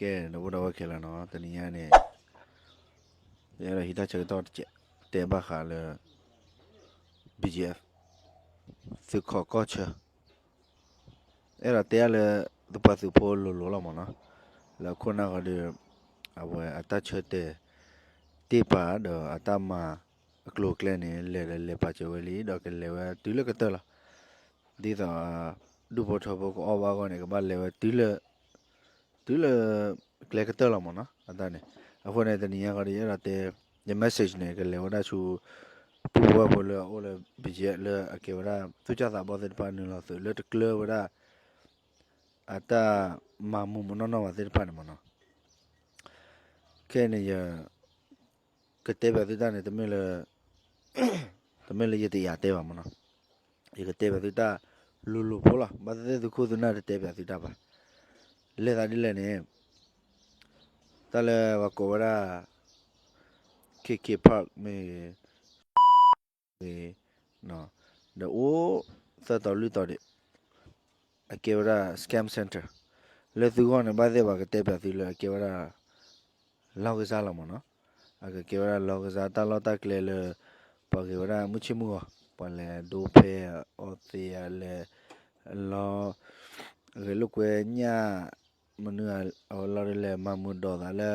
ကဲ ဒီပုၢ်ဒီဝဲၢ်ခဲလၢာ်နီၤ, တနံၤညါန့ၣ် ယအဲၣ်ဒိးဟံးတၢ်ဆၢကတီၢ်တစဲး တဲဘၣ်ဃးလၢ ဘီကၠံၣ်အဲၣ် သုးခိးကီၢ်ဆၢ အဲၣ်ဒိးတဲအါလၢ သပှၢ်သုးဖိလိၤလိၤလီၤမ့ၢ်နီၤ, လၢအခိၣ်နၢ်ဃီဒီး အဝဲအတၢ်ဆၢတဲာ် တ့ၢ်ပာ်ဒီးအတၢ်မၤအကျိၤအကျဲန့ၣ် လဲၤဒီးလဲၤပာ်စၢၤဝဲလံ ဒီးကလဲၤဝဲတုၤလၢကတၢၢ်လီၤ. ဒ်သိး ဒူၣ်ဖိထၢဖိကအီၣ်ဘၣ်အဂီၢ်န့ၣ် ကဘၣ်လဲၤဝဲတုၤလၢ တုၤလၢ ကျဲကတၢၢ်လီၤမ့ၢ်နီၤ, အတၢ်န့ၣ်. အဃိန့ၣ် တနံၤညါဃီဒီး ယအဲၣ်ဒိးတဲ ယ message န့ၣ် ကလဲၤဝဲဒၣ်ဆူ ပုၢ်ဖိဝဲၢ်ဖိလၢအအိၣ်လၢ ဘီကၠံၣ်အဲၣ် လၢအကဲဝဲဒၣ် သူၣ်စၢ်သးဘီၣ်သ့ၣ်တဖၣ် နုာ်လီၤသုးလၢတကျၢၤဝဲဒၣ် အတၢ်မၤမူးမနီၢ်နီၢ်ဘၣ်သ့ၣ်တဖၣ်န့ၣ်မ့ၢ်နီၤ. ခဲအံၤန့ၣ် ယ ကတဲပၠးသုတၢ်န့ၣ် တမ့ၢ်လၢ တမ့ၢ်လၢယတယာ်တဲဘၣ်မ့ၢ်နီၤ, ယကတဲပၠးသုတၢ်လိၤလိၤဖိလီၤ. ဘၣ်သ့ၣ်သ့ၣ်သုခိၣ်သုနၢ်တတဲပၠးသုတၢ်ဘၣ်. လဲၤသးဒ်လဲၣ်န့ၣ် တၢ်လၢပှၤကိးဝဲဒၣ် ခ့ခ့ park မ့ၢ်ဂ့ၤ ဂ့ၤ ဒီးအိၣ် သၢတီၤလွံၢ်တီၤဒံး အကဲဝဲဒၣ် scam center လၢသုဂီၢ်န့ၣ် ဘၣ်သ့ၣ်ပှၤကတဲပၠးသုလၢအကဲဝဲဒၣ် လီၢ်ကစၢ်လီၤမ့ၢ်နီၤ. အကကဲဝဲဒၣ်လီၢ်ကစၢ် တၢ်လီၢ်တၢ်ကျဲလၢ ပှၤဂ့ၤဝဲဒၣ်မုၢ်ဆ့ၣ်မုၢ်ဂီၤ ပှၤလဲၤဒိဖဲအီသံး အလဲၤ လီၤ ဂဲၤလိာ်ကွဲညၣ် မနုၤအလီၢ်ဒ်လဲၣ် မၤမုာ်ဒိးသးလၢ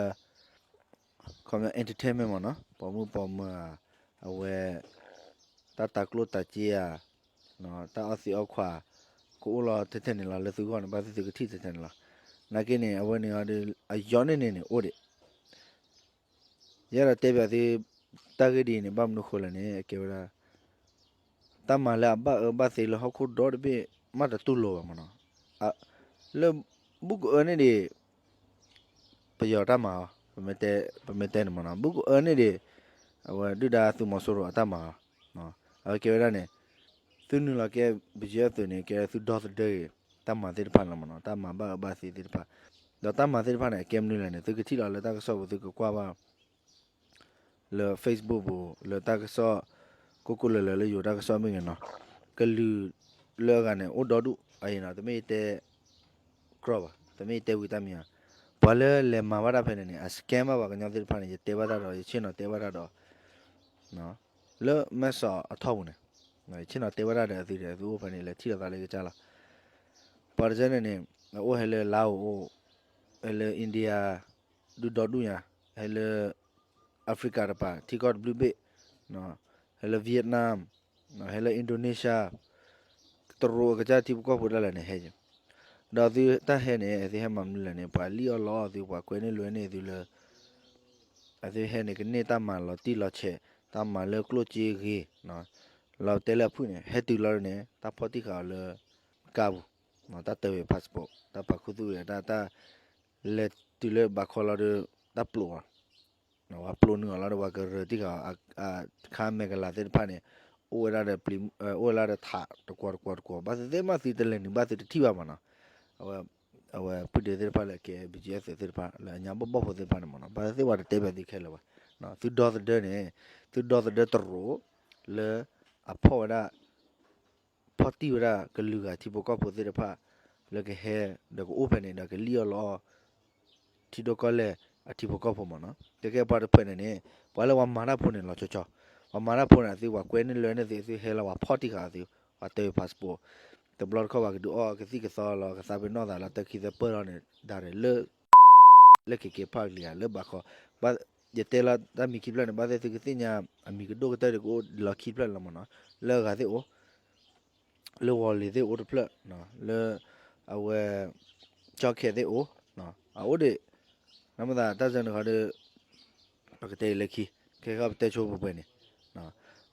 ခီပညီ entertainment မ့ၢ်နီၤ ပိာ်မုၣ်ပိာ်မၢၤ အဝဲ တၢ်တၤကျိၣ်တၤစ့ဧါ တၢ်အီသံးအီခွး ကအိၣ်လီၤထဲထဲန့ၣ်လီၤ လၢသုဂီၢ်န့ၣ် ဘၣ်သ့ၣ်သ့ၣ်သုကထံၣ်ထဲထဲန့ၣ်လီၤ. နာ်က့န့ၣ် အဝဲန့ၣ်ဒီး အယီၤန့ၢ်န့ၣ်န့ၣ်အိၣ်ဒံး ယအဲၣ်ဒိးတဲပၠးသု တၢ်ဂ့ၢ်ဒ်အံၤန့ၣ် ဘၣ်မနုၤဃိလဲၣ်န့ၣ် အကဲဝဲဒၣ် တၢ်မၤလၢအဘၣ်အၢဘၣ်သီလၢဟီၣ်ခိၣ်ဒီတဘ့ၣ် မးတတူၢ်လိာ်ဘၣ်မ့ၢ်နီၤ. လၢ ဘူၣ်ကအၢန့ၣ်ဒံး ပယီၤတၢ်မၤအီၤ ပမ့ၢ်တဲန့ၣ်မ့ၢ်နီၤ ဘူၣ်ကအၢန့ၣ်ဒံး အဝဲဒုၣ်ဒါသုးမီၤစိရိၤအတၢ်မၤအီၤ အဝဲကဲဝဲဒၣ်န့ၣ် သုနုာ်လီၤကဲ ဘီကၠံၣ်အဲၣ် သုးန့ၣ် ကဲသုဒီသဒၢဂ့ၤ တၢ်မၤသ့ၣ်တဖၣ်န့ၣ်လီၤမ့ၢ်နီၤ တၢ်မၤဘၣ်အၢဘၣ်သီသ့ၣ်တဖၣ် ဒီးတၢ်မၤသ့ၣ်တဖၣ်န့ၣ် အကဲမနုၤလဲၣ်န့ၣ် သုကထံၣ်လီၤလၢတၢ်ကစီၣ်ပူၤ သုကကွၢ်ဘၣ် လၢ Facebook ပူၤ လၢတၢ်ကစီၣ် ကိၢ်ကိၢ်လၢၤလၢၤလၢယိၤတၢ်ကစီၣ်မ့ၢ်ဂ့ၤနီၤ ကလုာ်လၢအဂၤန့ၣ် အိၣ်ဒီဒူၣ်အံၤနီၤ တမ့ၢ်ယတဲ ကြီဘၣ် တမ့ၢ်ယတဲဝံၤတၢ်မံၤဘၣ် ပှၤလၢလဲၤမၤဘၣ်တၢ်ဖဲန့ၣ်န့ၣ် အ scam ဘၣ်ပှၤကညီသ့ၣ်တဖၣ်န့ၣ် ယတဲဘၣ်တၢ်ဒီး ယဆ့ၣ်နီၤတဲဘၣ်တၢ်ဒီး လၢမဲၢ်ဆီးအထီၣ်ပူၤန့ၣ် ယဆ့ၣ်နီၤတဲဘၣ်တၢ်ဒီးအသုဒီး သုအိၣ်ဖဲန့ၣ် လဲၤထံၣ်လိာ်သးလၢကစၢ်လီၤ. ပှၤတစဲန့ၣ်န့ၣ် အအိၣ်ဟဲလၢ Laos အိၣ် ဟဲလၢ India ဒူၣ်ဒီဒူၣ်ညါ ဟဲလၢ Africa တပၤ ထံကီၢ်တဘျုးဘ့ၣ် ဟဲလၢ Vietnam ဟဲလၢ Indonesia တရူးအကစၢ်ထံဖိကီၢ်ဖိဒၣ်လဲာ်န့ၣ်ဟဲက့ၤ ဒီးသုတၢ်ဟဲန့ၣ် သုဟဲမၤမနုၤလဲၣ်န့ၣ် ပှၤလံၣ်အီၣ်လီအီၣ်သု ပှၤကွဲန့ၢ်လွဲန့ၢ်သုလၢ အသုဟဲန့ၣ် ကန့ၢ်တၢ်မၤလီၤတံၢ်လီၤဆဲး တၢ်မၤလၢကျိၣ်စ့ဂ့ၤ လီၤတဲလၢအဖုၣ်န့ၣ် ဟဲတုၤလီၤန့ၣ် တၢ်ဖီၣ်တံၢ်ဃာ်အီၤလၢ ကါပူၤ တၢ်တၢၢ်ဝဲ passport တၢ်ပာ်ခူသူၣ်ဝဲ တၢ် တၢ် လဲၤတုၤလၢဘးခီလီၤဒီး တၢ်ပျိးအီၤ ပှၤပျိးနုာ်အီၤလီၤဒီး ပှၤကရၢတံၢ်ဃာ်အီၤ အခါမဲာ်ကလၤသ့ၣ်တဖၣ်န့ၣ် အိၣ်ဝဲဒၣ်ဒီး အိၣ်ဝဲဒၣ်ဒီးထးတကွီၤတကွီၤတကွီၤ ဘၣ်သ့ၣ်သ့ၣ်မးသုတလဲၤနုာ်ဘၣ်သုတထံၣ်ဘၣ်မးနီၤ အဝဲ အဝဲဖုၣ်ဒ့သ့ၣ်တဖၣ်လၢအကဲ ဘီကၠံၣ်အဲၣ် သုးသ့ၣ်တဖၣ် လၢအညါဘီၣ်ဘီၣ်ဖိသ့ၣ်တဖၣ်န့ၣ်မးနီၤ ဘၣ်သ့ၣ်သ့ၣ်ပှၤတတဲပၠးသုခဲလၢာ်ဘၣ် သုဒီသဒၢန့ၣ် သုဒီသဒၢတရူး လၢအဖီၣ်ဝဲဒၣ် ဖီၣ်တံၢ်ဝဲဒၣ်ကလုာ်ဂၤထံဖိကီၢ်ဖိသ့ၣ်တဖၣ် လၢကဟဲ ဒီးကအိၣ်ဖဲန့ၣ်ဒီးကလံၣ်အီၣ်လီအီၣ် ထံဒိၣ်ကီၢ်လဲၢ်အထံဖိကီၢ်ဖိမးနီၤ ကဲကဲပှၤတဖုန့ၣ်န့ၣ် ပှၤလၢပှၤမၤတၢ်ဖိန့ၣ်လီၤဆီဆီ ပှၤမၤတၢ်ဖိန့ၣ် အသုပှၤကွဲန့ၢ်လွဲန့ၢ်သု အသုဟဲလီၤပှၤဖီၣ်တံၢ်ဃာ်အသု ပှၤတၢၢ် passport တဘျီတခီၣ်ပှၤကဒုးအီၣ်ကသံၣ်ကသီလီၤ ကသးပ့ၤနီၣ်သးလၢတၢ်ခံသၢပၢၢ်လီၤန့ၣ် ဒါရၣ်လၢ လၢ ခ့ခ့ park လံဧါ လၢဘးခီ ဘၣ် ယတဲလီၤတၢ်မံၤခံဖျၢၣ်န့ၣ် ဘၣ်သ့ၣ်သုကသ့ၣ်ညါ အမံၤကဒိၣ်ကတၢၢ်ဒီးကအိၣ်လီၤခံဖျၢၣ်လီၤမးနီၤ လၢအဂၤသ့ၣ်အိၣ် လၢဝီၤလ့ၤသ့ၣ်အိၣ်တဖျၢၣ် လၢ အဝဲ ကၠီခဲသ့ၣ်အိၣ် အအိၣ်ဒံး နမ့ၢ်သးတၢ်စၢန့ၣ်ဃီဒီး ပကတဲအံၤလၢခံ ခဲခီပတဲဆိပှဲၤပှဲၤန့ၣ်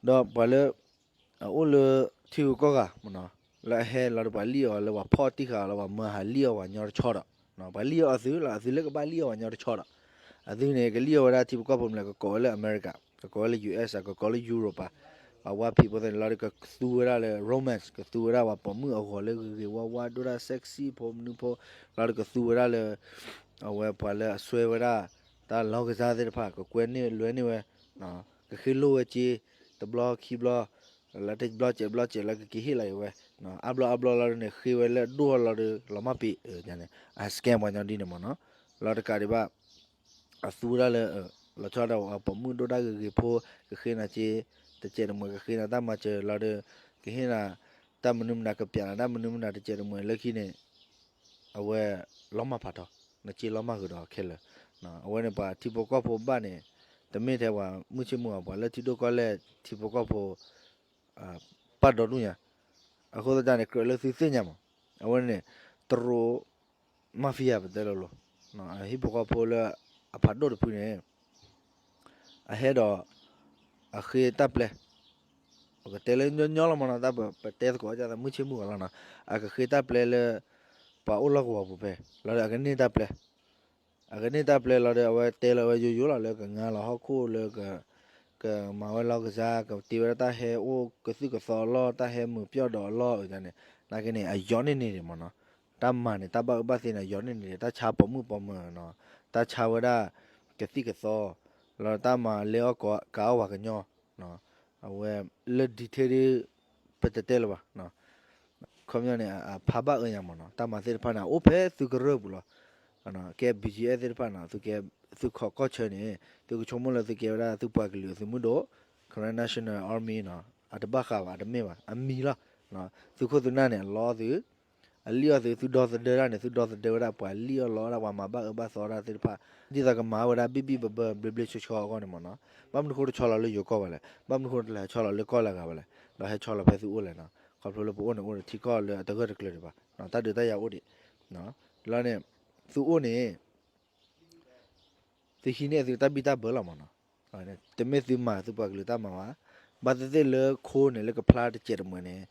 ဒီးပှၤလၢ အအိၣ်လၢထံဂုၤကီၢ်ဂၤမးနီၤ လၢအဟဲလီၤဒီးပှၤလံၣ်အီၤလၢပှၤဖီၣ်တံၢ်ဃာ်အီၤလၢပှၤမၢဟးလံၣ်အီၤပှၤညီတဆီဒီး ပှၤလံၣ်အီၤအသုလီၤ အသုလၢကဘၣ်လံၣ်အီၤပှၤညီတဆီဒီး အသုန့ၣ် ကလံၣ်အီၤဝဲဒၣ်ထံဖိကီၢ်ဖိမနုၤလဲၣ် ကကိးဝဲလၢ America ကကိးဝဲလၢ ယူၢ်အ့း ကကိးလၢ ယူရိပၤ ပှၤဝါဖံးဖိသ့ၣ်န့ၣ်လီၤဒီးကသူဝဲဒၣ်လၢ romance ကသူဝဲဒၣ်ပှၤပိာ်မုၣ်အဂီၤလၢဂ့ၤဂ့ၤဝါဝါ ဒိၣ်ဒၣ် sexy ဖိမနုၤဖိ လီၤဒီးကသူဝဲဒၣ်လၢ အဝဲပှၤလၢအစွဲဝဲဒၣ် တၢ်လီၢ်ကစၢ်သ့ၣ်တဖၣ် ကကွဲန့ၢ်လွဲန့ၢ်ဝဲ ကဃ့လိၢ်ဝဲစ့ တဘျီခံဘျီ လၢတဘျီစဲးဘျီစဲးလၢကက့ၤဟ့ၣ်လီၤက့ၤဝဲ အါဘျီအါဘျီလီၤဒီးန့ၣ် ဃ့ဝဲလၢဒိၣ်ထီၣ်လီၤဒီးလီၤမၢ်ပံးန့ၣ် အ scam ပှၤညီဒ်န့ၣ်မးနီၤ လီၤတကးဒံးဘၣ် အသူဝဲဒၣ်လၢ လီၤဆီဒၣ်တၢ်ပိာ်မုၣ်ဒိၣ်ဒၣ်ဂ့ၤဂ့ၤဖိ ကဃ့နၤစ့ တစဲးတမှဲၤ ကဃ့နၤတၢ်မၤစၢၤလီၤဒီး ကဟ့ၣ်နၤ တၢ်မနုၤမနုၤ ကပျးနၤတၢ်မနုၤမနုၤ တစဲးတမှဲၤလၢခံန့ၣ် အဝဲ လီၤမၢ်ဖးထီ နစ့လီၤမၤဃုာ်ဒီးခဲလၢာ်. အဝဲန့ၣ်ပှၤထံဖိကီၢ်ဖိဘၣ်န့ၣ် တမ့ၢ်ထဲပှၤမုၢ်ဆ့ၣ်မုၢ်ဂီၤ ပှၤလၢထံဒိၣ်ကီၢ်လဲၢ်ထံဖိကီၢ်ဖိ ပာ်ဒီဒူၣ်ညါ. အဃိသတးန့ၣ် ကြၢးလၢသုသ့ၣ်ညါမး အဝဲန့ၣ် တရူး mafia ပတဲလီၤလိၤ ဟံၣ်ဖိဃီဖိလၢအဖးဒိၣ်တဖုန့ၣ် အဟဲဒီး အဃ့တၢ်ပျဲ ပကတဲလၢညီညီလီၤမးနီၤ တၢ်ပတဲသကိးဒ်သိးမုၢ်ဆ့ၣ်မုၢ်ဂီၤလီၤနီၤ အကဃ့တၢ်ပျဲလၢ ပှၤအိၣ်လီၢ်ကဝီၤပူၤဖဲ လီၤဒီးအကန့ၢ်တၢ်ပျဲ အကန့ၢ်တၢ်ပျဲလီၤဒီး အဝဲတဲလီၤဝဲယိယိလီၤလၢကငါလီၤဟီၣ်ခိၣ်လၢ ကမၤဝဲလီၤကစၢ် ကတ့ဝဲဒၣ်တၢ်ဟဲအိၣ်ကသုၣ်ကသီအလီၢ် တၢ်ဟဲမုာ်ပျီၢ်ဒီးအလီၢ်န့ၣ် နာ်က့န့ၣ် အယီၤန့ၢ်န့ၣ်ဒံးမးနီၤ. တၢ်မၤန့ၣ် တၢ်ဘၣ်အၢဘၣ်သီန့ၣ် အယီၤန့ၢ်န့ၣ်ဒံး တၢ်ဆါပိာ်မုၣ်ပိာ်မၢၤနီၤ တၢ်ဆါဝဲဒၣ် ကသံၣ်ကသီ လီၤတၢ်မၤလဲၤအီၣ်ကးအီၣ်ပှၤကညီ အဝဲ လၢ detail ဒ် ပတတဲလၢၤဘၣ် ခီပညီန့ၣ် အဖးဘၣ်အၢညါမးနီၤ တၢ်မၤသ့ၣ်တဖၣ်န့ၣ် အအိၣ်ဖဲသုကရၢၢ်ပူၤလီၤ. ကဲ BGF သ့ၣ်တဖၣ်န့ၣ် သုကဲ သုခီၣ်ကီၢ်ဆၢန့ၣ် သုကဆိကမိၣ်လၢသုကဲဝဲဒၣ်သုပှၤကလုာ်သုးမုၢ်ဒိၣ် Karen National Army နီၤ အတဘၣ်ဃးဘၣ် အတမ့ၢ်ဘၣ် အမံၤလီၤ. သုခိၣ်သုနၢ်န့ၣ် အလီအီၣ်သု အလံၣ်အီၣ်သု သုဒီသဒၢဒၣ်န့ၣ် သုဒီသဒၢဝဲဒၣ် ပှၤလံၣ်အီၣ်လီအီၣ်ဒၣ် ပှၤမၤဘၣ်အၢဘၣ်သီဒၣ်သ့ၣ်တဖၣ် ဒ်သိးကမၤဝဲဒၣ်ဘံၣ်ဘံၣ်ဘၢဘၢ ဘျ့ဘျ့ဆှီဆှီအဂီၢ်န့ၣ်မးနီၤ. ဘၣ်မနုၤဃိတဆီလီၤလၢယိၤကီၢ်ဘၣ်လဲၣ်, ဘၣ်မနုၤဃိတလဲၤဆီလီၤလၢကီၢ်လၢဂၤဘၣ်လဲၣ်, ဒီးဟဲဆီလီၤဖဲသုအိၣ်လဲၣ်နီၤ. ခီဖျိလၢပအိၣ်န့ၣ်အိၣ်ဒီးထံကီၢ်လၢအတဂၢၢ်တကျၢၤဒံးဘၣ်, တၢ်ဒုးတၢ်ယၤအိၣ်ဒံး, လီၤန့ၣ် သုအိၣ်န့ၣ် သုဟံးန့ၢ်သုတၢ်ဘံၣ်တၢ်ဘၢလီၤမးနီၤ. တမ့ၢ်သုမၤသုပှၤကလုာ်တၢ်မၤဘၣ်, ဘၣ်သ့ၣ်သ့ၣ်လၢခိန့ၣ် လၢကဖျါတစဲးတမှဲၤန့ၣ်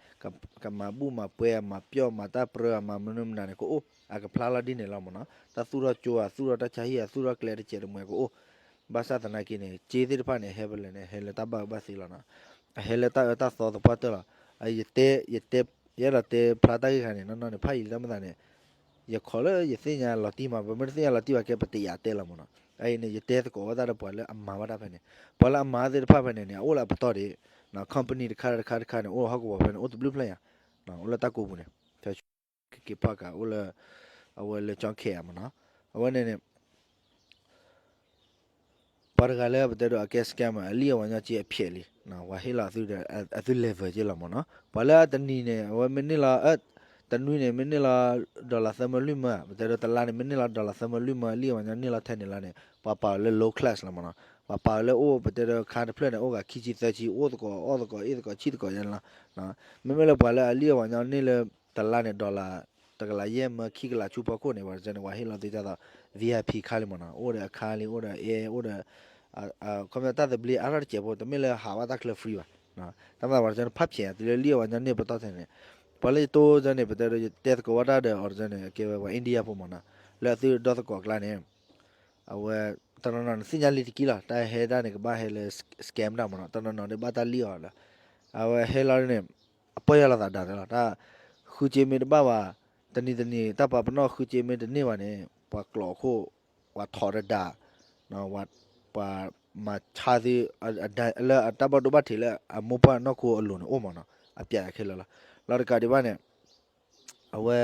ကမၤဘူၣ်မၤပှဲၤ မၤပျီၣ်မၤတၢ်ပြၢ မၤမနုၤမနုၤန့ၣ် ကအိၣ် အကဖျါလီၤဒ်န့ၣ်လီၤမးနီၤ. တၢ်သူၣ်ထီၣ်ကၠိ အသူၣ်ထီၣ်တၢ်ဆါဟံၣ် အသူၣ်ထီၣ်ကျဲတစဲးတမှဲၤကအိၣ်, ဘၣ်ဆၣ်သနာ်က့န့ၣ် စ့သ့ၣ်တဖၣ်န့ၣ် ဟဲဖဲလဲၣ်န့ၣ် ဟဲလၢတၢ်ဘၣ်အၢဘၣ်သီလီၤနီၤ. အဟဲလၢတၢ်အၢတၢ်သီသပှၢ်တၢၢ်လီၤ. ယတဲ ယတဲ ယအဲၣ်ဒိးတဲဖျါတၢ်ဂ့ၢ်ခါန့ၣ် နီၢ်နီၢ်န့ၣ် ဖးယံာ်လံတၢ်မ့ၢ်သးန့ၣ် ယခီလၢယသ့ၣ်ညါလီၤတံၢ်မး, ပမ့ၢ်တသ့ၣ်ညါလီၤတံၢ်ဘၣ်ကဲ ပတယာ်တဲလီၤမးနီၤ. အအံၤန့ၣ် ယတဲသကိးဝဲဒၣ်ဒီးပှၤလၢအမၤဝဲဒၣ်ဖဲန့ၣ်, ပှၤလၢအမၤသ့ၣ်တဖၣ်ဖဲန့ၣ်န့ၣ် အအိၣ်လၢအပတီၢ်ဒံး, company တခါတခါတခါန့ၣ် အိၣ်ဟီၣ်ကဝီၤဖဲန့ၣ် အိၣ်တဘျုးဖျၢၣ်ညါ, အိၣ်လၢတၢ်ကိးပူၤန့ၣ်, ဖဲ ကက့ၤဖီၣ်ကး အိၣ်လၢ အဝဲလၢကၠီခဲအမးနီၤ. အဝဲန့ၣ်န့ၣ် ပှၤတဂၤလၢပတဲဒိးအကဲ scammer အလံၣ်အဝၤညီက့အဖျဲးလံ, ပှၤဟ့ၣ်လီၤအသုဒီး အသု level က့လီၤမးနီၤ. ပှၤလၢအတနံၤန့ၣ် အဝဲမ့ၢ်န့ၢ်လီၤ တနွံန့ၣ် မ့ၢ်န့ၢ်လီၤ dollar သၢမၢလွံၢ်မၢ, ပတဲဒိးတလါန့ၣ် မ့ၢ်န့ၢ်လီၤ dollar သၢမၢလွံၢ်မၢ အလံၣ်အဝၤညီန့ၢ်လီၤထဲန့ၣ်လီၤန့ၣ် ပှၤပာ်အီၤလၢ low class လီၤမးနီၤ. ပှၤပာ်အီၤလၢအိၣ် ပတဲဒိးခါတဖျၢၣ်န့ၣ် အိၣ်ဂၤခံဆံသၢဆံ အိၣ်သကိးအီၣ်သကိးအ့ၣ်သကိးဆံၣ်သကိးယဲန့ၣ်လီၤ. မ့မ့ၢ်လၢပှၤလၢအလံၣ်အဝၤညီန့ၢ်လၢ တလါန့ၣ် dollar တကလးယဲၢ်မၢခံကလးဆူဖီခိၣ်န့ၣ် ပှၤတစဲန့ၣ် ပှၤဟ့ၣ်လီၤသုဒ်သိး VIP ခါလံမးနီၤ, အိၣ်ဒီးအခါလံ အိၣ်ဒီးအဲၣ် အိၣ်ဒီး ခီပညီတၢ်သဘျ့အါထီၣ်တစဲးဖိ တမ့ၢ်လၢဟးဘၣ်တၢ်ချၢ free ဘၣ်. တၢ်မၤသးပှၤတစဲန့ၣ် ဖးဖျဲးသုလၢလံၣ်အဝၤညီန့ၢ်ပတီၢ်ထဲန့ၣ်, ပှၤလၢယတိစဲန့ၣ် ပတဲဒိးယတဲသကိးဝဲတၢ်ဒီးအီၤတစဲန့ၣ် ကဲဝဲပှၤ India ဖိမးနီၤ, လၢအသုဒီသကိးအကျါန့ၣ် အဝဲ တနီၤနီၤန့ၣ် သ့ၣ်ညါလံတက့ၢ်လီၤ, တၢ်ဟဲဒၣ်န့ၣ် ကဘၣ်ဟဲလၢ scam တၢ်မးနီၤ, တနီၤနီၤဒီးဘၣ်တၢ်လံၣ်အီၤလၢ အဝဲဟဲလီၤန့ၣ် အပီၢ်ယၢ်လီၤသးဒၣ်လီၤ, တၢ်ဃုစ့မ့ၢ်တဘၣ်ဘၣ်, တနံၤတနံၤ တၢ်ပာ်ပနီၣ်ဃုစ့မ့ၢ်တန့ၢ်ဘၣ်န့ၣ် ပှၤကျိးအခိၣ် ပှၤထီၣ်တဒၣ်, ပှၤမၤဆါသု လၢအတၢ်ဘၣ်ဒိဘၣ်ထံးလၢအမိၢ်ပှၢ်နီၢ်ခိအလိၤန့ၣ်အိၣ်မးနီၤ, အပျဲခဲလၢာ်လီၤ. လီၤတကးဒံးဘၣ်န့ၣ် အဝဲ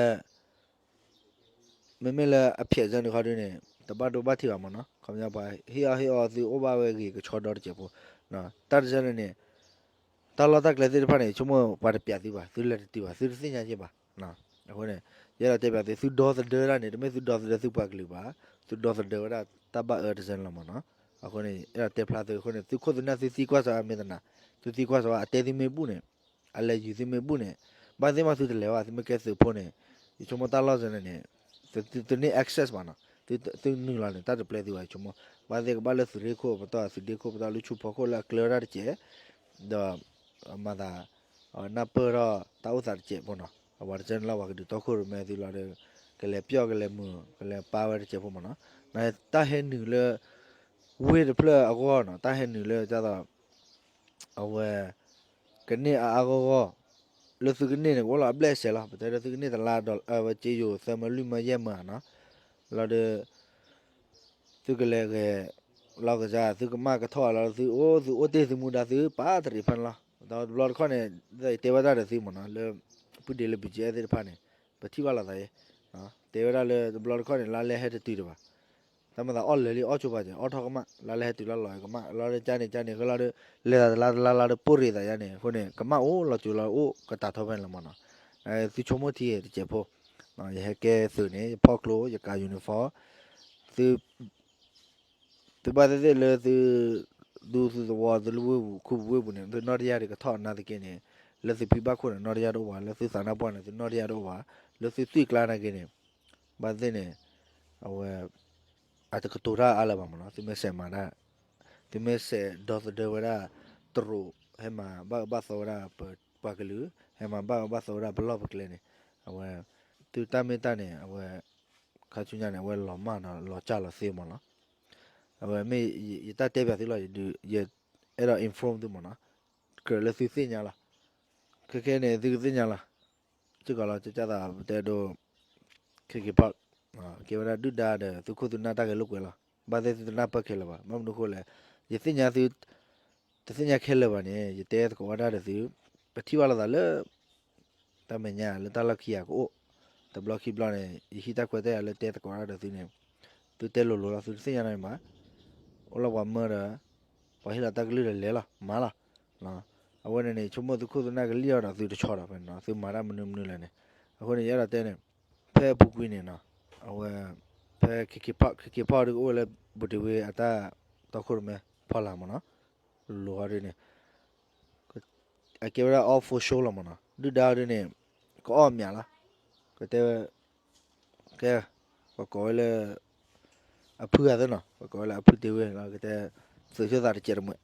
မ့မ့ၢ်လၢအဖျဲးစၢန့ၣ်ခီဒုန့ၣ် တဘၣ်ဒိဘၣ်ထံးဘၣ်မးနီၤ, ခီပညီပှၤဟ့ၣ်အီၣ်ဟ့ၣ်အီသုအိၣ်ဘၣ်ဝဲဂ့ၤကဆီဒီတစဲးဖိ, တၢ်တစဲန့ၣ်န့ၣ် တၢ်လီၢ်တၢ်ကျဲသ့ၣ်တဖၣ်န့ၣ် ဆိကမိၣ်ပှၤတပျးသုဘၣ်, သုလဲၤတတုၤဘၣ်, သုတသ့ၣ်ညါက့ဘၣ်. အဃိန့ၣ် ယအဲၣ်ဒိးတဲပျးသု သုဒီသဒၢဒၣ်န့ၣ် တမ့ၢ်သုဒီသဒၢသုပှၤကလုာ်ဘၣ်, သုဒီသဒၢဝဲဒၣ်တၢ်ဘၣ်အၢတစဲန့ၣ်လီၤမးနီၤ. အဃိန့ၣ် အဲၣ်ဒိးတဲဖျါသုအဃိန့ၣ် သုခိၣ်သုနၢ်သုသံကွၢ်စးမ့ၢ်သနာ်, သုသံကွၢ်စးဝဲ အတဲသုမ့ၢ်ဘူၣ်န့ၣ် အလဲၤယူၤသုမ့ၢ်ဘူၣ်န့ၣ် ဘၣ်သ့ၣ်မးသုတလဲၤဘၣ်, သုမ့ၢ်ကဲသုးဖိန့ၣ် ယဆိကမိၣ်တၢ်လီၢ်စၢန့ၣ်န့ၣ် သုန့ၢ် access ဘၣ်နီၤ, သုနုာ်လီၤန့ၣ် တၢ်တပျဲသုဘၣ် ယဆိကမိၣ်, ဘၣ်သ့ၣ်ကဘၣ်လၢသုးရ့ၣ်ခိၣ်ပတီၢ် သုးဒ့ခိၣ်ပတီၢ် လၢဆူဖီခိၣ်လၢအကျၢၤဝဲဒၣ်တစဲး, ဒီး မၤသး နၢ်ပၢၢ်ထီၣ်တၢ်အိၣ်သးတစဲးဖိနီၤ, အဝဲတစဲန့ၣ်လီၤ ပှၤကဒုးတီခိၣ်ရိၣ်မဲသုလီၤဒီး ကလဲၤပျီၢ်ကလဲၤမုာ် ကလဲၤပာ်ဝဲတစဲးဖိမးနီၤ, တၢ်ဟဲနုာ်လၢ ဝ့ၢ်တဖျၢၣ်အဂီၢ်နီၤ, တၢ်ဟဲနုာ်လၢဒ်သိး အဝဲ ကန့ၢ်အါအါဂီၢ်ဂီၢ်, လၢသုကန့ၢ်န့ၣ် ကအိၣ်လီၤအဘျဲၣ်စဲးလီၤ, ပတဲဒီးသုကန့ၢ်တလါဒီး အဝဲစ့ယိၤသၢမၢလွံၢ်မၢယဲၢ်မၢနီၤ, လီၤဒီး သုကလဲၤဂဲၤ လီၤကစၢ် သုကမၣ်ကထီၣ်လီၤ သုအိၣ် သုအိၣ်တ့ၢ်သုမူဒါသုပာ်တရံးဖဲန့ၣ်လီၤ. ဒီးတဘျီတခီၣ်န့ၣ် တဲဝဲဒၣ်ဒီးသုမ့ၢ်နီၤ လၢ ပုၢ်ဒ့လၢ ဘီၣ်ကၠံအဲၣ် သ့ၣ်တဖၣ်န့ၣ် ပထံၣ်ဘၣ်လိာ်သးအံၤ တဲဝဲဒၣ်လၢတဘျီတခီၣ်န့ၣ် လါလဲဟဲတတုၤတဘၣ် တၢ်မၤသးအီၣ်လၢာ်လံအီၣ်ကၠိဘၣ်ကဲ အီၣ်ထီၣ်ကမၣ် လါလၢဟဲတုၤလၢလီၤကမၣ် လါလၢကၠါန့ၣ်ကၠါန့ၣ် ဃဲလီၤဒီး လဲၤသးတလါတလါလါဒီးပိၢ်ရ့ၣ်သးယါန့ၣ် အဃိန့ၣ် ကမၣ်အိၣ်လီၤကၠိလီၤအိၣ်ကတၢ်ထီဖဲန့ၣ်လီၤမ့ၢ်နီၤ. သုဆိကမိၣ်ထံတစဲးဖိ ယဟဲကဲသုးန့ၣ် ယဖီၣ်ကျိ ယကၤ uniform သု သုဘၣ်သ့ၣ်သ့ၣ်လၢသု ဒူသုသဝီ သုလၢဝ့ၢ်ပူၤ ခူပူၤဝ့ၢ်ပူၤန့ၣ် သုနီၣ်တယၢ်ဒီးကထီၣ်နာ်သက့န့ၣ် လၢသုဖံဘၣ်ခိၣ်န့ၣ် နီၣ်တယၢ်တအိၣ်ဘၣ် လၢသုသးနါပှၢ်န့ၣ် သုနီၣ်တယၢ်တအိၣ်ဘၣ် လၢသုသွံၣ်ကျါနာ်က့န့ၣ် ဘၣ်သ့ၣ်န့ၣ် အဝဲ အတကတိၤတၢ်အါလၢၤဘၣ်မ့ၢ်နီၤ သုမ့ၢ်စဲးမၤတၢ် သုမ့ၢ်စဲးဒီသဒၢဝဲဒၣ် တရူး ဟဲမၤဘၣ်အၢဘၣ်သီဝဲဒၣ်ပပှၤကလုာ် ဟဲမၤဘၣ်အၢဘၣ်သီဝဲဒၣ်ပလီၢ်ပကျဲန့ၣ် အဝဲ သုတၢ်မ့ၢ်တၢ်န့ၣ် အဝဲ ခါဆူညါန့ၣ် အဝဲလီၤမၢ်နီၤ လီၤကၢ်လီၤသ့မ့ၢ်နီၤ. အဝဲမ့ၢ်ယတၢ်တဲပၠးသုလီၤ ယအဲၣ်ဒိး inform သုမ့ၢ်နီၤ ကြၢးလၢသုသ့ၣ်ညါလီၤ. ခဲခဲန့ၣ် သုကသ့ၣ်ညါလီၤ. စ့ၢ်ကီးလီၤ ကကၢ်သးပတဲဒိ ခ့ခ့ဖီၣ် ကဲဝဲဒၣ်ဒုၣ်ဒါဒီးသုခိၣ်သုနၢ်တၢ်ဂဲၤလိာ်ကွဲလီၤ. ဘၣ်သ့ၣ်သုတနၢ်ပၢၢ်ခဲလၢာ်ဘၣ်. ဘၣ်မနုၤအဃိလဲၣ်, ယသ့ၣ်ညါသု တသ့ၣ်ညါခဲလၢာ်ဘၣ်န့ၣ် ယတဲသကိးဝဲဒၣ်ဒီးသု, ပထံၣ်ဘၣ်လိာ်သးလၢ တၢ်မဲာ်ညါလၢတၢ်လီၢ်ခံဂၤကအိၣ်, တဘျီခံဘျီန့ၣ် ယဟံးတၢ်ခွဲးတၢ်ယာ်လၢတဲသကိးတၢ်ဒီးသုန့ၣ်, သုတဲလိၤလိၤလီၤ သုတသ့ၣ်ညါနီတမံၤဘၣ်. အိၣ်လၢပှၤမၢဒီး ပှၤဟ့ၣ်လီၤတၢ်ကလုၢ်ဒီးလဲၤလီၤ မၤလီၤ. အဝဲန့ၣ်န့ၣ် ဆိကမိၣ်သုခိၣ်သုနၢ်ကလံၣ်အီၤဒီးသုတဆီဒီးဖဲန့ၣ်နီၤ, သုမၤတၢ်မနုၤမနုၤလဲၣ်န့ၣ်, အဃိန့ၣ် ယအဲၣ်ဒိးတဲန့ၣ်, ဖဲအပူၤကွံာ်န့ၣ်နီၤ, အဝဲ ဖဲ ခ့ခ့ဖီၣ်ဒုကအိၣ်ဝဲလၢ ဘူးတ့ၢ်ဝ့အတၢ်တီခိၣ်ရိၣ်မဲဖီလာ်မ့ၢ်နီၤ, လိၤအီၤဒ်န့ၣ် အကဲဝဲဒၣ် all for show လီၤမ့ၢ်နီၤ, ဒုၣ်ဒါဒ်န့ၣ် ကအီၣ်မးလီၤ, ကတဲဝဲ ကဲ ပကိးဝဲလၢ အဖုဂၤသ့နီၤ, ပကိးဝဲလၢအဖုတ့ၢ်ဝ့လီၤ, ကတဲ သုးခိၣ်သးတစဲးတမှဲး,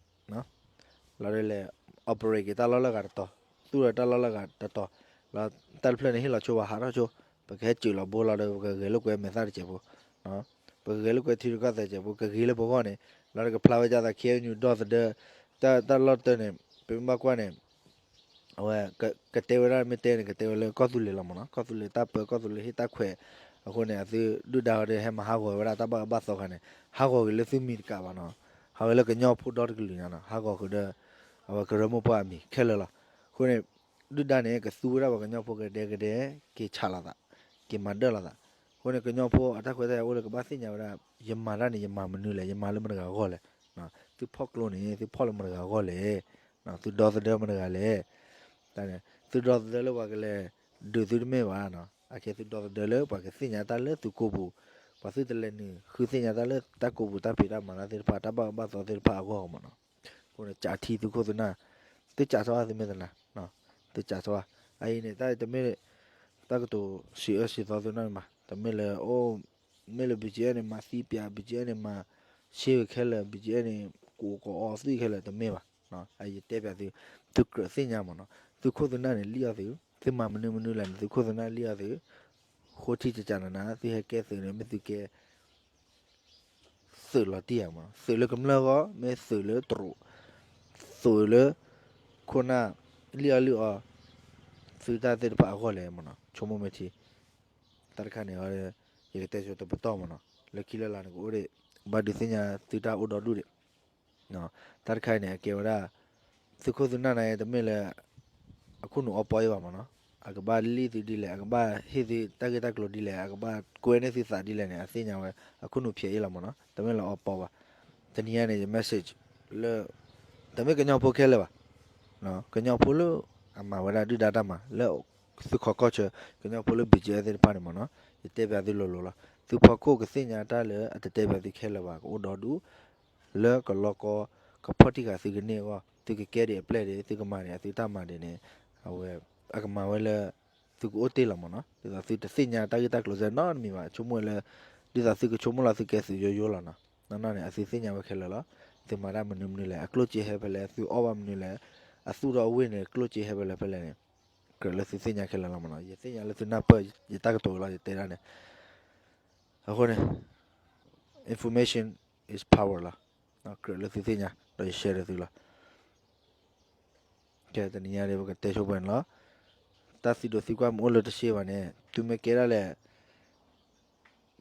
လီၤဒ်လဲၣ် operate က့ၤတၢ်လီၢ်လၢဂၤတတီၤ, သူၣ်ဒီးတၢ်လီၢ်လၢဂၤတတီၤ, လီၤတၢ်တဖျၢၣ်န့ၣ်ဟ့ၣ်လီၤဆိဘၣ်ဟးထီၣ်ဆိ, ပကဟဲစၢၤလီၤဘိလီၤဒီး ပကဂဲၤလိာ်ကွဲမဲာ်သၣ်တစဲးဖိ, ပကဂဲၤလိာ်ကွဲထံရူၢ်ကီၢ်သဲးစဲးဖိ ကဂ့ၤလၢပဂီၢ်န့ၣ်, လီၤဒီးကဖျါဝဲဒၣ်သး ခ့ၣ်အဲၣ်ယူၣ် ဒီသဒၢ, တၢ်လီၢ်တၢ်န့ၣ်, ပမ့ၢ်ဘၣ်ကွၢ်န့ၣ် အဝဲ ကတဲဝဲဒၣ်မ့ၢ်တဲန့ၣ် ကတဲဝဲလၢကီၢ်သူလ့ၤလီၤမ့ၢ်နီၤ, ကီၢ်သူလ့ၤတၢ်ပၢ ကီၢ်သူလ့ၤဟ့ၣ်တၢ်ခွဲး, အဃိန့ၣ် အသုဒုၣ်ဒါဝဲဒီးဟဲမၤဟးဂီၤဝဲဒၣ်တၢ်ဘၣ်အၢဘၣ်သီခါန့ၣ်, ဟးဂီၤက့ၤလၢသုမံၤတကးဘၣ်နီၤ, ဟးဂီၤလၢကညီဖိဒီတကလုာ်ညါနီၤ, ဟးဂီၤဃုာ်ဒီး အဝဲကရၢမိၢ်ပှၢ်အမံၤခဲလၢာ်လီၤ. အဃိန့ၣ် ဒုၣ်ဒါန့ၣ် ကသူဝဲဒၣ်ပှၤကညီဖိကဒဲကဒဲ, က့ၤဆးလိာ်သး, က့ၤမၤဒၢၣ်လိာ်သး, အဃိန့ၣ် ကညီဖိအတၢ်ခွဲးတၢ်ယာ်အိၣ်လၢကဘၣ်သ့ၣ်ညါဝဲဒၣ်, ယမၤတၢ်န့ၣ် ယမၤမနုၤလဲၣ်, ယမၤလၢမတဂၤအဂီၢ်လဲၣ် သုဖီၣ်ကျိန့ၣ် သုဖီၣ်လၢမတဂၤအဂီၢ်လဲၣ်, သုဒီသဒၢမတဂၤလဲၣ်, သုဒီသဒၢလၢပှၤကလဲၤဒုးသုတမ့ၢ်ဘၣ်, အခဲသုဒီသဒၢလၢပှၤကသ့ၣ်ညါတၢ်လၢသုကိာ်ပူၤ, ပှၤသုတလဲၤနုာ်ဃုသ့ၣ်ညါတၢ်လၢတၢ်ကိာ်ပူၤတၢ်ဖံးတၢ်မၤတၢ်သ့ၣ်တဖၣ် တၢ်ဘၣ်အၢဘၣ်သီသ့ၣ်တဖၣ်အဂီၢ်မ့ၢ်နီၤ, အဃိန့ၣ် ကးထံသုခိၣ်သုနၢ်, သုကးထီၣ်သုမ့ၢ်တနၤ, သုကးထီၣ်, အအံၤန့ၣ် တၢ်တမ့ၢ် တၢ်ကတိၤစံးအၢစံးသီသုနီတမံၤဘၣ်, တမ့ၢ်လၢအိၣ် မ့ၢ်လၢ ဘံၣ်ကၠံၣ်အဲၣ် န့ၣ် မၤသံပၠး, ဘံၣ်ကၠံၣ်အဲၣ် န့ၣ် မၤဆ့ဝဲခဲလၢာ်, ဘံၣ်ကၠံၣ်အဲၣ် န့ၣ် ကိးကအီသွံၣ်ခဲလၢာ် တမ့ၢ်ဘၣ်, အယတဲပၠးသု, သုကြၢးသ့ၣ်ညါမ့ၢ်နီၤ, သုခိၣ်သုနၢ်န့ၣ် လံၣ်အီၣ်သု, သုမၤမနုၤမနုၤလဲၣ်န့ၣ် သုခိၣ်သုနၢ်လံၣ်အီၣ်သု, ဃိထံကကနနၤ သုဟဲကဲသုးန့ၣ် မ့ၢ်သုကဲ သုးလီၤတံၢ်ဧါမး, သုးလၢကမျၢၢ်အဂီၢ် မ့ၢ်သုးလၢတရူး, သုးလၢ ခိၣ်နၢ် လံၣ်အီၣ်လုၢ်အီ သုတၢ်သ့ၣ်တဖၣ်အဂီၢ်လဲၣ်မးနီၤ, ဆိကမိၣ်မ့ၢ်ထံ, တၢ်တခါန့ၣ် ယကတဲဆိတပတီၢ်မးနီၤ, လၢခံလၢလာ်န့ၣ်ကအိၣ်ဒံး, ဘၣ်ဒုးသ့ၣ်ညါသုတၢ်အိၣ်ဒီဒူၣ်ဒံး တၢ်တခါအံၤန့ၣ် အကဲဝဲဒၣ် သုးခိၣ်သုးနၢ်န့ၣ် တမ့ၢ်လၢ အခိၣ်နူာ်အီပီအံၤဘၣ်မးနီၤ, အကဘၣ်လံၣ်သုဒ်လဲၣ်, အကဘၣ်ဟ့ၣ်သုတၢ်ဂ့ၢ်တၢ်ကျိၤဒ်လဲၣ်, အကဘၣ်ကွဲန့ၢ်သုသးဒ်လဲၣ်န့ၣ် အသ့ၣ်ညါဝဲ အခိၣ်နူာ်ဖျဲးအံၤလီၤမးနီၤ, တမ့ၢ်လၢအီပီဘၣ်. တနံၤအံၤန့ၣ် ယ message လၢ တမ့ၢ်ကညီဖိခဲလၢာ်ဘၣ်, ကညီဖိလၢ အမၤဝဲဒၣ်ဒုၣ်ဒါတၢ်မၤ လၢသုးခိးကီၢ်ဆၢ ကညီဖိလၢ ဘံၣ်ကၠံၣ်အဲၣ် သ့ၣ်တဖၣ်န့ၣ်မးနီၤ, ယတဲပၠးသုလိၤလိၤလီၤ. သုဖီခိၣ်ကသ့ၣ်ညါတၢ်လၢအတတဲပၠးသုခဲလၢာ်ဘၣ် ကအိၣ်ဒီဒူၣ် လၢကလီကီ ကဖီၣ်တံၢ်ဃာ်သုကန့ၢ်အဂီၢ်, သုကကဲဒံးအပျဲၢ်ဒံး, သုကမၤဒံးအသုတၢ်မၤဒံးန့ၣ်, အဝဲ အကမၤဝဲလၢ သုကအိၣ်တ့ၢ်လီၤမးနီၤ, ဒ်သိးသုတသ့ၣ်ညါတၢ်ဂ့ၢ်တၢ်ကျိၤစဲနီတမံၤဘၣ်, ဆိကမိၣ်ဝဲလၢ ဒ်သိးသုကဆိကမိၣ်လီၤသုကဲသုးယိယိလီၤနီၤ, နီၢ်နီၢ်န့ၣ် အသုသ့ၣ်ညါဝဲခဲလၢာ်လီၤ. သုမၤတၢ်မနုၤမနုၤလဲၣ်, အကျိၣ်စ့ဟဲဖဲလဲၣ်, သုအီၣ်ဘၣ်မနုၤလဲၣ်, အသူၣ်ထီၣ်အဝ့ၢ်န့ၣ် ကျိၣ်စ့ဟဲဖဲလဲၣ်ဖဲလဲၣ်န့ၣ်, ကြၢးလၢသုသ့ၣ်ညါခဲလၢာ်လီၤမးနီၤ, ယသ့ၣ်ညါလၢသုနၢ်ပၢၢ်ယတၢ်ကတိၤလီၤ ယတဲဒၣ်န့ၣ်, အဃိန့ၣ် information is power လီၤ, ကြၢးလၢသုသ့ၣ်ညါ ဒီးယ share ဒီးသုလီၤ. ကဲ တနံၤညါဒီး ပကတဲဆိပှဲၤန့ၣ်လီၤ. တၢ်သံဒိးသံကွၢ်မ့ၢ်အိၣ်လၢတဆ့ဘၣ်န့ၣ် သုမ့ၢ်ကဲဒၣ်လဲၣ်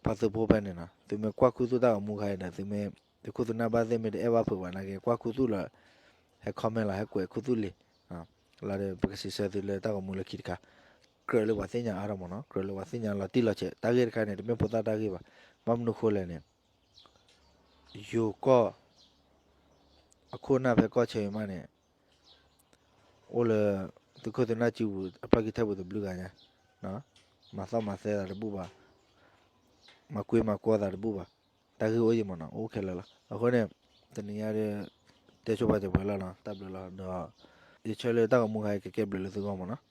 ပှၤသုးဖိဖဲန့ၣ်နီၤ, သုမ့ၢ်ကွၢ်ခူသူၣ်တၢ်ဂီၤမူခါအံၤဒီး သုမ့ၢ် သုးခိၣ်သုးနၢ်ဘၣ်သ့ၣ်မ့ၢ်တအဲၣ်ဘၣ်ဖုးဘၣ်နာ်က့ ကွၢ်ခူသူၣ်လၢ ဟဲ comment လီၤ, ဟဲကွဲးခူသူၣ်လံ, လီၤဒီး ပကစံးဆၢသုလၢတၢ်ဂီၤမူလၢခံတခါ, ကြၢးလၢပှၤသ့ၣ်ညါအါထီၣ်မးနီၤ, ကြၢးလၢပှၤသ့ၣ်ညါလီၤတံၢ်လီၤဆဲး, တၢ်ဂ့ၢ်တခါန့ၣ် တမ့ၢ်ဖိသၣ်တၢ်ဂ့ၢ်ဘၣ်, ဘၣ်မနုၤဃိလဲၣ်န့ၣ် ယိၤကီၢ် အခိၣ်နၢ်ဖဲကီၢ်ဆၢအံၤမးန့ၣ် အိၣ်လၢ သုးခိၣ်သုးနၢ်စုပူၤ အဖျီၣ်ခံထၢၣ်ပူၤတဘျုးဂၤညါ, မၤသီၣ်မၤသဲသးတဘူၣ်ဘၣ်, မၤကွံမၤကွီသးတဘူၣ်ဘၣ်, တၢ်ဂ့ၢ်အိၣ်ယံၤမးနီၤ, အိၣ်ခဲလၢာ်လီၤ. အဃိန့ၣ် တနံၤညါဒီး တဲဆိပာ်စၢၤပှဲၤလီၤနီၤ, တၢ်ဘျုးလီၤ. ဒီး ယဆၢလၢတၢ်ဂီၤမူခါအံၤ ကကဲဘျုးလၢသုဂီၢ်မးနီၤ.